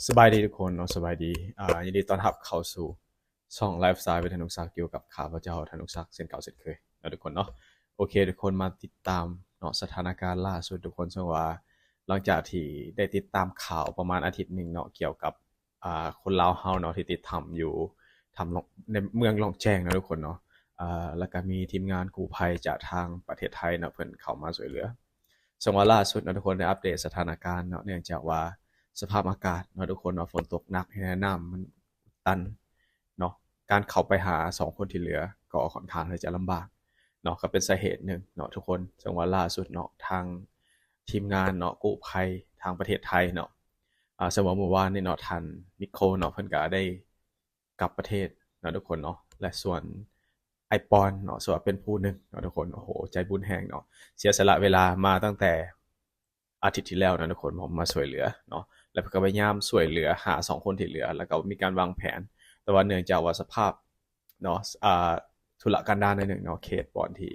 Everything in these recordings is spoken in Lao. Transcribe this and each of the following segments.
ສະບາຍດີທຸກຄົນເນາະ ສະບາຍດີ ອ່າ ຍິນດີຕ້ອນຮັບເຂົ້າສູ່ຊ່ອງ Lifestyle with ທະນຸສັກ ຢູ່ກັບຂ້າພະເຈົ້າ ທະນຸສັກ ເຊັ່ນເກົ່າເຊັ່ນເຄີຍເນາະທຸກຄົນເນາະ. ໂອເຄ ທຸກຄົນມາຕິດຕາມເນາະ ສະຖານະການລ່າສຸດທຸກຄົນ ເຊິ່ງວ່າຫຼັງຈາກທີ່ໄດ້ຕິດຕາມຂ່າວປະມານອາທິດໜຶ່ງເນາະ ກ່ຽວກັບ ອ່າ ຄົນລາວເຮົາເນາະ ທີ່ຕິດຖ້ຳຢູ່ ຖ້ຳ ໃນເມືອງລ່ອງແຈ້ງເນາະທຸກຄົນເນາະ ອ່າ ແລ້ວກໍມີທີມງານກູ້ໄພຈາກທາງປະເທດໄທເນາະ ເພິ່ນເຂົ້າມາຊ່ວຍເຫຼືອ. ເຊິ່ງວ່າລ່າສຸດເນາະທຸກຄົນ ໄດ້ອັບເດດສະຖານະການເນາະ ເນື່ອງຈາກວ່າສະພາບອາກາດເນາະທຸກຄົນເນາະ ຝົນຕົກໜັກ ເຮັດໃຫ້ນ້ຳມັນອຸດຕັນເນາະ ການເຂົ້າໄປຫາສອງຄົນທີ່ເຫຼືອກໍຄ່ອນຂ້າງທີ່ຈະລຳບາກເນາະ ກໍເປັນສາເຫດໜຶ່ງເນາະທຸກຄົນ. ເຊິ່ງວ່າລ່າສຸດເນາະ ທາງທີມງານເນາະ ກູ້ໄພທາງປະເທດໄທເນາະ ອ່າ ເຊິ່ງວ່າມື້ວານນີ້ເນາະ ທ່ານ Nico ເນາະ ເພິ່ນກໍໄດ້ ກັບປະເທດເນາະທຸກຄົນເນາະ ແລະ ສ່ວນອ້າຍປອນເນາະ ເຊິ່ງວ່າເປັນຜູ້ໜຶ່ງເນາະທຸກຄົນ ໂອ້ໂຫ ໃຈບຸນແຮງເນາະ ເສຍສະຫຼະເວລາມາຕັ້ງແຕ່ອາທິດທີ່ແລ້ວເນາະທຸກຄົນ ມາຊ່ວຍເຫຼືອເນາະ ແລ້ວເພິ່ນກໍພະຍາຍາມຊ່ວຍເຫຼືອຫາສອງຄົນທີ່ເຫຼືອ ແລ້ວກໍມີການວາງແຜນ ແຕ່ວ່າເນື່ອງຈາກວ່າສະພາບເນາະ ອ່າ ທຸລະກັນດານໜ້ອຍໜຶ່ງເນາະ ເຂດບ່ອນທີ່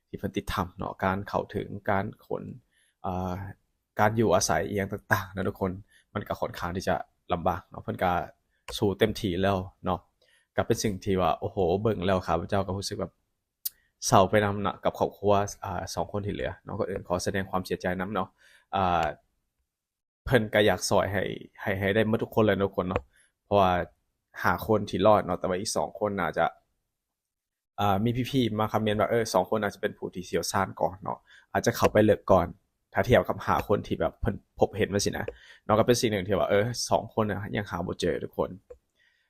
ທີ່ເພິ່ນຕິດຖ້ຳເນາະ ການເຂົ້າເຖິງ ການຂົນ ອ່າ ການຢູ່ອາໄສອີ່ຫຍັງຕ່າງໆເນາະທຸກຄົນ ມັນກໍຄ່ອນຂ້າງທີ່ຈະລຳບາກເນາະ ເພິ່ນກໍສູ້ເຕັມທີ່ແລ້ວເນາະ ກໍເປັນສິ່ງທີ່ວ່າ ໂອ້ໂຫ ເບິ່ງແລ້ວຂ້າພະເຈົ້າກໍຮູ້ສຶກແບບເສົ້າໄປນຳເນາະ ກັບຄອບຄົວ ອ່າ ສອງຄົນທີ່ເຫຼືອເນາະ. ກ່ອນອື່ນຂໍສະແດງຄວາມເສຍໃຈນຳເນາະ ອ່າ ເພິ່ນກໍຢາກຊ່ອຍໃຫ້ ໃຫ້ ໃຫ້ໄດ້ໝົດທຸກຄົນແຫຼະເນາະທຸກຄົນເນາະ ເພາະວ່າຫ້າຄົນທີ່ລອດເນາະ ແຕ່ວ່າອີກສອງຄົນໜ້າຈະ ອ່າ ມີພີ່ໆມາຄອມເມັນວ່າ ເອີ ສອງຄົນອາດຈະເປັນຜູ້ທີ່ຊ່ຽວຊານກວ່າເນາະ ອາດຈະເຂົ້າໄປເລິກກ່ອນ ຖ້າທຽບກັບຫ້າຄົນທີ່ແບບເພິ່ນພົບເຫັນວ່າຊີ້ນະເນາະ ກໍເປັນສິ່ງໜຶ່ງທີ່ວ່າ ເອີ ສອງຄົນນະຍັງຫາບໍ່ເຈີທຸກຄົນ.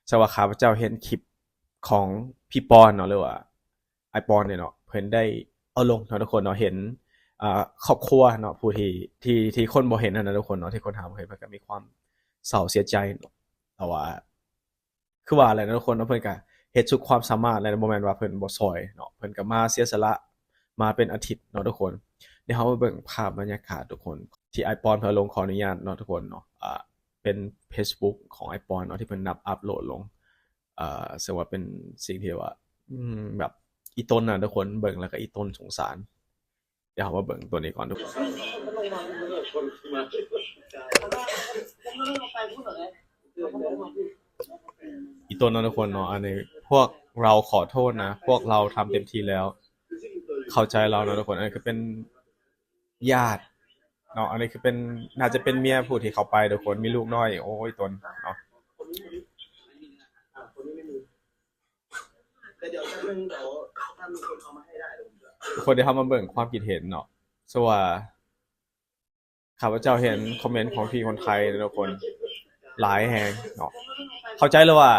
ເຊິ່ງວ່າຂ້າພະເຈົ້າເຫັນຄລິບຂອງພີ່ປອນເນາະ ຫຼືວ່າອ້າຍປອນນີ້ເນາະ ເພິ່ນໄດ້ເອົາລົງເນາະທຸກຄົນເນາະ ເຫັນ ອ່າ ຄອບຄົວເນາະ ຜູ້ທີ່ ທີ່ ທີ່ຄົນບໍ່ເຫັນຫັ້ນນະທຸກຄົນເນາະ ທີ່ຄົນຫາບໍ່ເຫັນ ເພິ່ນກໍມີຄວາມເສົ້າເສຍໃຈເນາະ ແຕ່ວ່າ ຄືວ່າແຫຼະເນາະທຸກຄົນເນາະ ເພິ່ນກະເຮັດສຸດຄວາມສາມາດແລ້ວ ບໍ່ແມ່ນວ່າເພິ່ນບໍ່ຊ່ອຍເນາະ ເພິ່ນກະມາເສຍສະຫຼະມາເປັນອາທິດເນາະທຸກຄົນ. ດຽວເຮົາມາເບິ່ງພາບບັນຍາກາດທຸກຄົນ ທີ່ອ້າຍປອນເພິ່ນລົງ ຂໍອະນຸຍາດເນາະທຸກຄົນເນາະ ອ່າ ເປັນເຟສບຸກຂອງອ້າຍປອນເນາະ ທີ່ເພິ່ນນຳອັບໂຫຼດລົງ ເຊິ່ງວ່າເປັນສິ່ງທີ່ວ່າ ອືມ ແບບອີ່ຕົນນະທຸກຄົນ ເບິ່ງແລ້ວກະອີ່ຕົນສົງສານ. ດຽວເຮົາມາເບິ່ງຕົວນີ້ກ່ອນທຸກຄົນ ອີ່ຕົນເນາະທຸກຄົນເນາະ ອັນນີ້ພວກເຮົາຂໍໂທດນະ ພວກເຮົາທຳເຕັມທີ່ແລ້ວ ເຂົ້າໃຈລາວເນາະທຸກຄົນ. ອັນນີ້ຄືເປັນຍາດເນາະ ອັນນີ້ຄືເປັນ ໜ້າຈະເປັນເມຍຜູ້ທີ່ເຂົ້າໄປທຸກຄົນ ມີລູກນ້ອຍ ໂອ້ຍ ອີ່ຕົນເນາະ. ທຸກຄົນ ດຽວເຮົາມາເບິ່ງຄວາມຄິດເຫັນເນາະ ເຊິ່ງວ່າຂ້າພະເຈົ້າເຫັນຄອມເມັນຂອງພີ່ຄົນໄທເນາະທຸກຄົນ ຫຼາຍແຮງເນາະ. ເຂົ້າໃຈແລ້ວວ່າ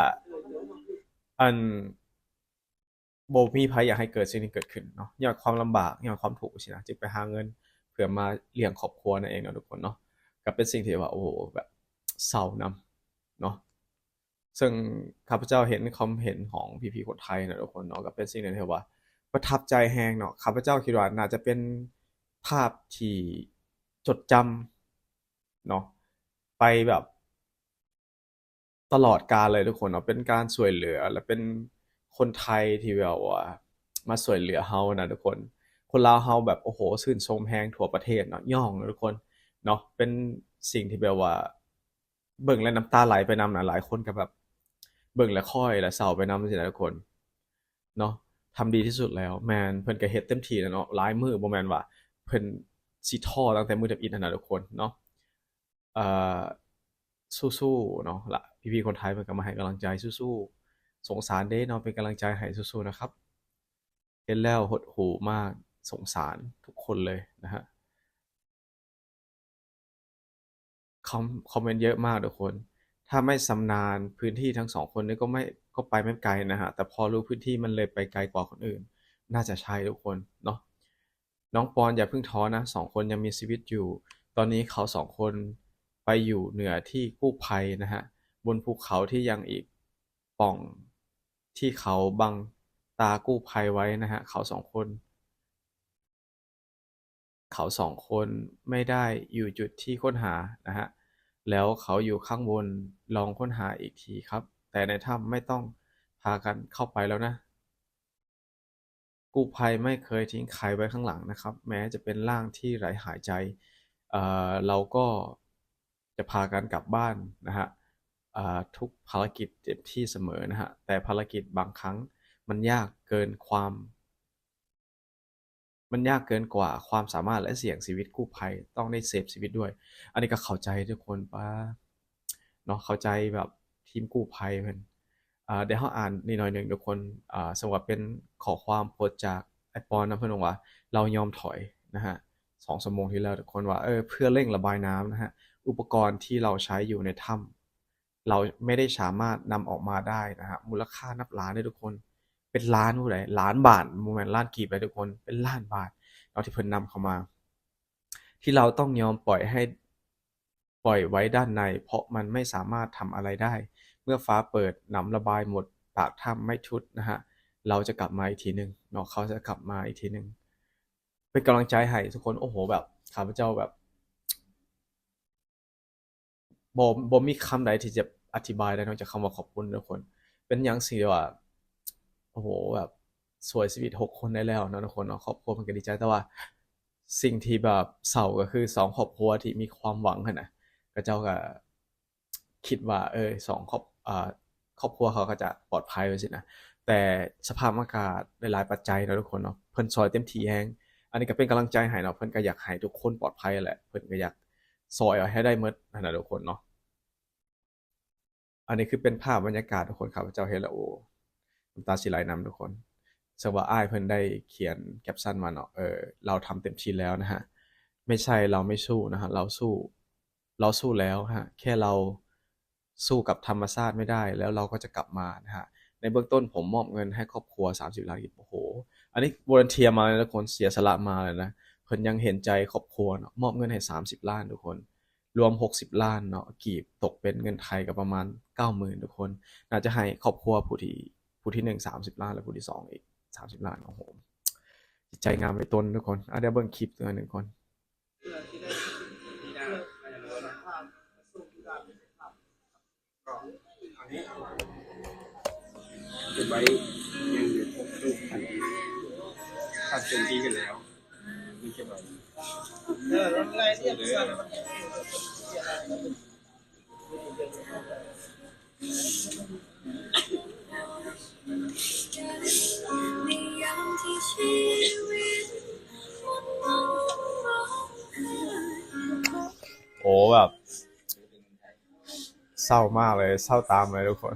ອັນ ບໍ່ມີໃຜຢາກໃຫ້ເກີດສິ່ງນີ້ເກີດຂຶ້ນເນາະ ຍ້ອນຄວາມລຳບາກ ຍ້ອນຄວາມທຸກຊີ້ນະ ຈຶ່ງໄປຫາເງິນເພື່ອມາລ້ຽງຄອບຄົວນັ້ນເອງເນາະທຸກຄົນເນາະ. ກໍເປັນສິ່ງທີ່ວ່າ ໂອ້ ແບບເສົ້ານຳເນາະ. ເຊິ່ງຂ້າພະເຈົ້າເຫັນຄອມເຫັນຂອງພີ່ໆຄົນໄທເນາະທຸກຄົນເນາະ ກໍເປັນສິ່ງໜຶ່ງທີ່ວ່າປະທັບໃຈແຮງເນາະ. ຂ້າພະເຈົ້າຄິດວ່າໜ້າຈະເປັນພາບທີ່ຈົດຈຳເນາະ ໄປແບບຕະຫຼອດການເລີຍທຸກຄົນເນາະ. ເປັນການຊ່ວຍເຫຼືອ ແລະ ເປັນຄົນໄທທີ່ແບບວ່າມາຊ່ວຍເຫຼືອເຮົານະທຸກຄົນ. ຄົນລາວເຮົາແບບ ໂອ້ໂຫ ຊື່ນຊົມແຮງທົ່ວປະເທດເນາະ ຍ້ອງເນາະທຸກຄົນເນາະ. ເປັນສິ່ງທີ່ແບບວ່າ ເບິ່ງແລ້ວນ້ຳຕາໄຫຼໄປນຳນະ. ຫຼາຍຄົນກໍແບບເບິ່ງແລ້ວຄ້ອຍ ແລ້ວເສົ້າໄປນຳຊີ້ນະທຸກຄົນເນາະ. ທຳດີທີ່ສຸດແລ້ວ ແມ່ນ ເພິ່ນກໍເຮັດເຕັມທີ່ແລ້ວເນາະ. ຫຼາຍມື້ບໍ່ແມ່ນວ່າເພິ່ນຊິທໍ້ຕັ້ງແຕ່ມື້ທຳອິດຫັ້ນນະທຸກຄົນເນາະ. ເອີ ສູ້ໆເນາະ ລະ ພີ່ໆຄົນໄທເພິ່ນກໍມາໃຫ້ກຳລັງໃຈ ສູ້ໆ ສົງສານເດ້ເນາະ ເປັນກຳລັງໃຈໃຫ້ ສູ້ໆນະຄັບ. ເຫັນແລ້ວຫົດຫູ່ມາກ ສົງສານທຸກຄົນເລີຍນະຮະ. ຄອມ ຄອມເມັນເຍີະມາກທຸກຄົນ. ຖ້າໄມ່ຊຳນານພື້ນທີ່ ທັງສອງຄົນນີ້ກໍໄມ່ ກໍໄປໄມ່ໄກນະຮະ ແຕ່ພໍຮູ້ພື້ນທີ່ມັນເລີຍໄປໄກກວ່າຄົນອື່ນ ໜ້າຈະໃຊ່ທຸກຄົນເນາະ. ນ້ອງປອນຢ່າເພິ່ງທໍ້ນະ ສອງຄົນຍັງມີຊີວິດຢູ່. ຕອນນີ້ເຂົາສອງຄົນໄປຢູ່ເໜືອທີ່ກູ້ໄພນະຮະ ບົນພູເຂົາທີ່ຍັງອີກປ່ອງທີ່ເຂົາບັງຕາກູ້ໄພໄວ້ນະຮະ ເຂົາສອງຄົນ เขาสองคนไม่ได้อยู่จุดที่ค้นหานะฮะ แล้วเขาอยู่ข้างบน ลองค้นหาอีกทีครับ แต่ในถ้ำไม่ต้องพากันเข้าไปแล้วนะ กู้ภัยไม่เคยทิ้งใครไว้ข้างหลังนะครับ แม้จะเป็นร่างที่ไร้หายใจ เอ่อ เราก็จะพากันกลับบ้านนะฮะ ອ່າ ທຸກພາລະກິດເຕັມທີ່ສະເໝີນະຮະ, ແຕ່ພາລະກິດບາງຄັ້ງມັນຍາກເກີນຄວາມ ມັນຍາກເກີນກວ່າຄວາມສາມາດ ແລະ ສ່ຽງຊີວິດກູ້ໄພ, ຕ້ອງໄດ້ເຊຟຊີວິດດ້ວຍ. ອັນນີ້ກໍເຂົ້າໃຈທຸກຄົນ ປາ ເນາະ, ເຂົ້າໃຈແບບທີມກູ້ໄພເພິ່ນ. ອ່າ ດຽວເຮົາອ່ານນິດໜ້ອຍໜຶ່ງທຸກຄົນ. ອ່າ ສົມມຸດວ່າເປັນຂໍ້ຄວາມໂພສຈາກອ້າຍປອນນະ, ເພິ່ນບອກວ່າລາວຍອມຖອຍນະຮະ ສອງຊົ່ວໂມງທີ່ແລ້ວທຸກຄົນ ວ່າ ເອີ ເພື່ອເລັ່ງລະບາຍນ້ຳນະຮະ, ອຸປະກອນທີ່ລາວໃຊ້ຢູ່ໃນຖ້ຳ ລາວໄມ່ໄດ້ສາມາດນຳອອກມາໄດ້ນະຮະ. ມູນລະຄ່ານັບລ້ານເດ້ທຸກຄົນ, ເປັນລ້ານຜູ້ໃດ ລ້ານບາດ, ບໍ່ແມ່ນລ້ານກີບເດ້ທຸກຄົນ, ເປັນລ້ານບາດເນາະ ທີ່ເພິ່ນນຳເຂົ້າມາ ທີ່ລາວຕ້ອງຍອມປ່ອຍໃຫ້ ປ່ອຍໄວ້ດ້ານໃນ ເພາະມັນໄມ່ສາມາດທຳອະໄລໄດ້. ເມື່ອຟ້າເປີດ, ນ້ຳລະບາຍໝົດ, ປາກຖ້ຳໄມ່ທຸດນະຮະ, ລາວຈະກັບມາອີກທີໜຶ່ງເນາະ, ເຂົາຈະກັບມາອີກທີໜຶ່ງ. ເປັນກຳລັງໃຈໃຫ້ທຸກຄົນ. ໂອ້ໂຫ ແບບ ຂ້າພະເຈົ້າແບບ ບໍ່ ບໍ່ມີຄຳໃດທີ່ຈະອະທິບາຍໄດ້ນອກຈາກຄຳວ່າຂອບຄຸນທຸກຄົນ. ເປັນຫຍັງຊິວ່າ ໂອ້ໂຫ ແບບຊ່ວຍຊີວິດຫົກຄົນໄດ້ແລ້ວເນາະທຸກຄົນເນາະ, ຄອບຄົວເພິ່ນກໍດີໃຈ. ແຕ່ວ່າສິ່ງທີ່ແບບເສົ້າກໍຄືສອງຄອບຄົວທີ່ມີຄວາມຫວັງຫັ້ນນະ, ເຂົາເຈົ້າກໍຄິດວ່າ ເອີ ສອງຄອບ ອ່າ ຄອບຄົວເຂົາກໍຈະປອດໄພວ່າຊີ້ນະ, ແຕ່ສະພາບອາກາດຫຼາຍໆປັດໄຈເນາະທຸກຄົນເນາະ, ເພິ່ນຊ່ອຍເຕັມທີ່ແຮງ. ອັນນີ້ກໍເປັນກຳລັງໃຈໃຫ້ເນາະ, ເພິ່ນກໍຢາກໃຫ້ທຸກຄົນປອດໄພແຫຼະ, ເພິ່ນກໍຢາກຊ່ອຍເອົາໃຫ້ໄດ້ໝົດຫັ້ນນະທຸກຄົນເນາະ. ອັນນີ້ຄືເປັນພາບບັນຍາກາດທຸກຄົນ, ຂ້າພະເຈົ້າເຫັນແລ້ວ ໂອ້ ນ້ຳຕາຊິໄຫຼນຳທຸກຄົນ. ເຊິ່ງວ່າອ້າຍເພິ່ນໄດ້ຂຽນແຄປຊັນມາເນາະ, ເອີ ລາວທຳເຕັມທີ່ແລ້ວນະຮະ, ໄມ່ໃຊ່ລາວໄມ່ສູ້ນະຮະ, ລາວສູ້ ລາວສູ້ແລ້ວຮະ, ແຄ່ລາວສູ້ກັບທຳມະຊາດໄມ່ໄດ້ ແລ້ວລາວກໍຈະກັບມານະຮະ. ໃນເບື້ອງຕົ້ນ ຜົມມອບເງິນໃຫ້ຄອບຄົວສາມສິບລ້ານກີບ. ໂອ້ໂຫ ອັນນີ້ volunteer ມາເລີຍນະທຸກຄົນ, ເສຍສະຫຼະມາເລີຍນະ. ເພິ່ນຍັງເຫັນໃຈຄອບຄົວເນາະ, ມອບເງິນໃຫ້ສາມສິບລ້ານທຸກຄົນ, ລວມຫົກສິບລ້ານເນາະ ກີບ, ຕົກເປັນເງິນໄທກໍປະມານເກົ້າໝື່ນທຸກຄົນ. ໜ້າຈະໃຫ້ຄອບຄົວຜູ້ທີ່ ຜູ້ທີໜຶ່ງສາມສິບລ້ານ ແລະ ຜູ້ທີສອງອີກສາມສິບລ້ານ. ໂອ້ໂຫ ຈິດໃຈງາມໄວຕົນທຸກຄົນ. ອາ ດຽວເບິ່ງຄລິບໜ້ອຍໜຶ່ງກ່ອນ. ເກັບໄວ້ ຍັງເຫຼືອຫົກລູກ ຄັນ ຄັນເຕັມທີ່ກັນແລ້ວ ມີເກັບໄວ້. ໂອ້ ແບບເສົ້າມາກເລີຍ, ເສົ້າຕາມເລີຍທຸກຄົນ.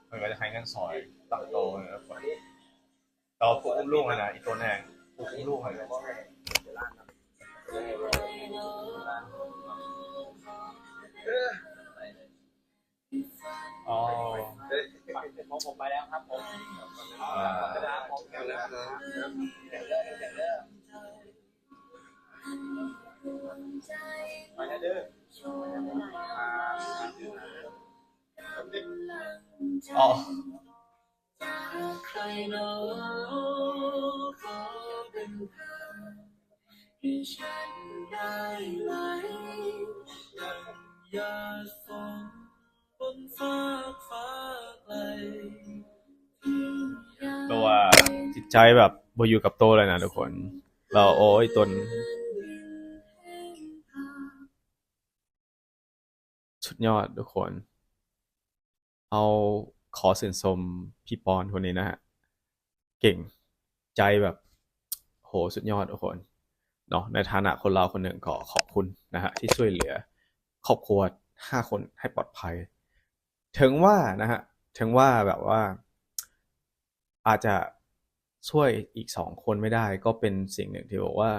ເພິ່ນກໍຈະໃຫ້ເງິນຊ່ອຍຕັ້ງໂຕເນາະ. ແຕ່ວ່າຜູ້ອຸ້ມລູກຫັ້ນນະ ອີ່ຕົນແຮງ ຜູ້ອຸ້ມລູກຫັ້ນນະ. ອໍ ຂອງຜົມໄປແລ້ວຄັບຜົມ. ອ່າ ໄປແລ້ວເດີ. ອໍ ແຕ່ວ່າຈິດໃຈແບບບໍ່ຢູ່ກັບໂຕເລີຍນະທຸກຄົນ. ແລ້ວ ໂອ້ຍ ຕົນ ສຸດຍອດທຸກຄົນ. ເຮົາຂໍຊື່ນຊົມພີ່ປອນຄົນນີ້ນະຮະ, ເກັ່ງໃຈແບບ ໂຫ ສຸດຍອດທຸກຄົນເນາະ. ໃນຖານະຄົນລາວຄົນໜຶ່ງ ກໍຂອບຄຸນນະຮະ ທີ່ຊ່ວຍເຫຼືອຄອບຄົວຫ້າຄົນໃຫ້ປອດໄພ. ເຖິງວ່ານະຮະ ເຖິງວ່າແບບວ່າ ອາດຈະຊ່ວຍອີກສອງຄົນໄມ່ໄດ້ ກໍເປັນສິ່ງໜຶ່ງທີ່ບອກວ່າ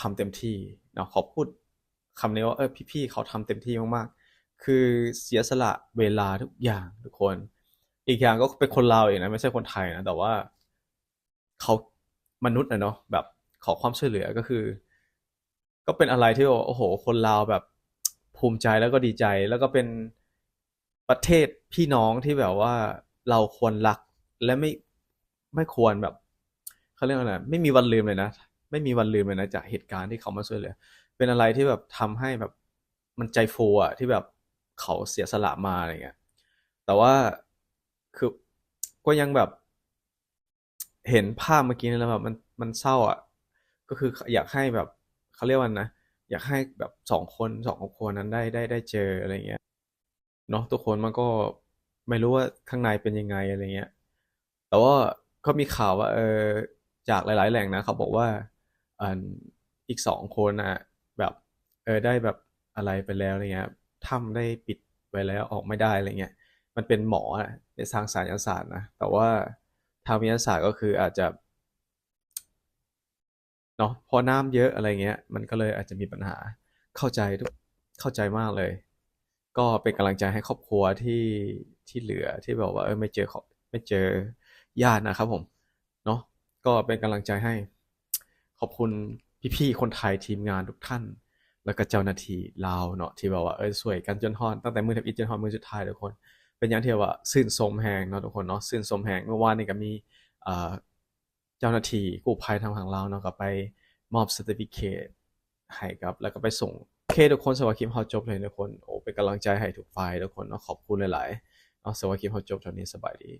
ທຳເຕັມທີ່ເນາະ. ຂໍພູດຄຳນີ້ວ່າ ເອີ ພີ່ໆເຂົາທຳເຕັມທີ່ມາກໆ ຄືເສຍສະຫຼະເວລາທຸກຢ່າງທຸກຄົນ. ອີກຢ່າງກໍເປັນຄົນລາວເອງນະ ໄມ່ໃຊ່ຄົນໄທນະ ແຕ່ວ່າເຂົາມະນຸດນະເນາະ ແບບຂໍຄວາມຊ່ວຍເຫຼືອ ກໍຄື ກໍເປັນອະໄລທີ່ແບບ ໂອ້ໂຫ ຄົນລາວແບບພູມໃຈ ແລ້ວກໍດີໃຈ ແລ້ວກໍເປັນປະເທດພີ່ນ້ອງທີ່ແບບວ່າເຮົາຄວນຮັກ และไม่ไม่ควรแบบ เขาเรียกว่าอะไร ไม่มีวันลืมเลยนะ ไม่มีวันลืมเลยนะ จากเหตุการณ์ที่เขามาช่วยเหลือ เป็นอะไรที่แบบทำให้แบบมันใจฟูอะที่แบบเขาเสียสละมาอะไรเงี้ย แต่ว่าคือก็ยังแบบเห็นภาพเมื่อกี้นี้แล้วแบบมันมันเศร้าอะ ก็คืออยากให้แบบเขาเรียกว่านะ อยากให้แบบสองคนสองครอบครัวนั้นได้ได้ได้เจออะไรเงี้ยเนาะ ทุกคนมันก็ไม่รู้ว่าข้างในเป็นยังไงอะไรเงี้ย แต่ว่าก็มีข่าวว่าเออจากหลายๆแหล่งนะเขาบอกว่าอันอีกสองคนน่ะแบบเออได้แบบอะไรไปแล้วอะไรเงี้ย ถ้ำได้ปิดไว้แล้วออกไม่ได้อะไรเงี้ย มันเป็นหมออะในทางไสยศาสตร์นะ แต่ว่าทางวิทยาศาสตร์ก็คืออาจจะเนาะ เพราะน้ำเยอะอะไรเงี้ย มันก็เลยอาจจะมีปัญหา เข้าใจทุกเข้าใจมากเลย ก็เป็นกำลังใจให้ครอบครัวที่ที่เหลือที่แบบว่าเออไม่เจอขอไม่เจอญาตินะครับผมเนาะ ก็เป็นกำลังใจให้ ขอบคุณพี่ๆคนไทยทีมงานทุกท่าน แล้วก็เจ้าหน้าที่ลาวเนาะที่แบบว่าเออช่วยกันจนฮอดตั้งแต่มื้อทำอิฐจนฮอดมื้อสุดท้ายทุกคน เป็นอย่างที่แบบว่าชื่นชมแฮงเนาะทุกคนเนาะ ชื่นชมแฮง เมื่อวานนี้ก็มีเอ่อเจ้าหน้าที่กู้ภัยทางฝั่งลาวเนาะก็ไปมอบ certificate ให้กับ แล้วก็ไปส่ง โอเคทุกคน สำหรับคลิปเฮาจบเลยทุกคน โอ้เป็นกำลังใจให้ทุกฝ่ายทุกคนเนาะ ขอบคุณหลายๆเนาะ สำหรับคลิปเฮาจบเท่านี้ สบายดี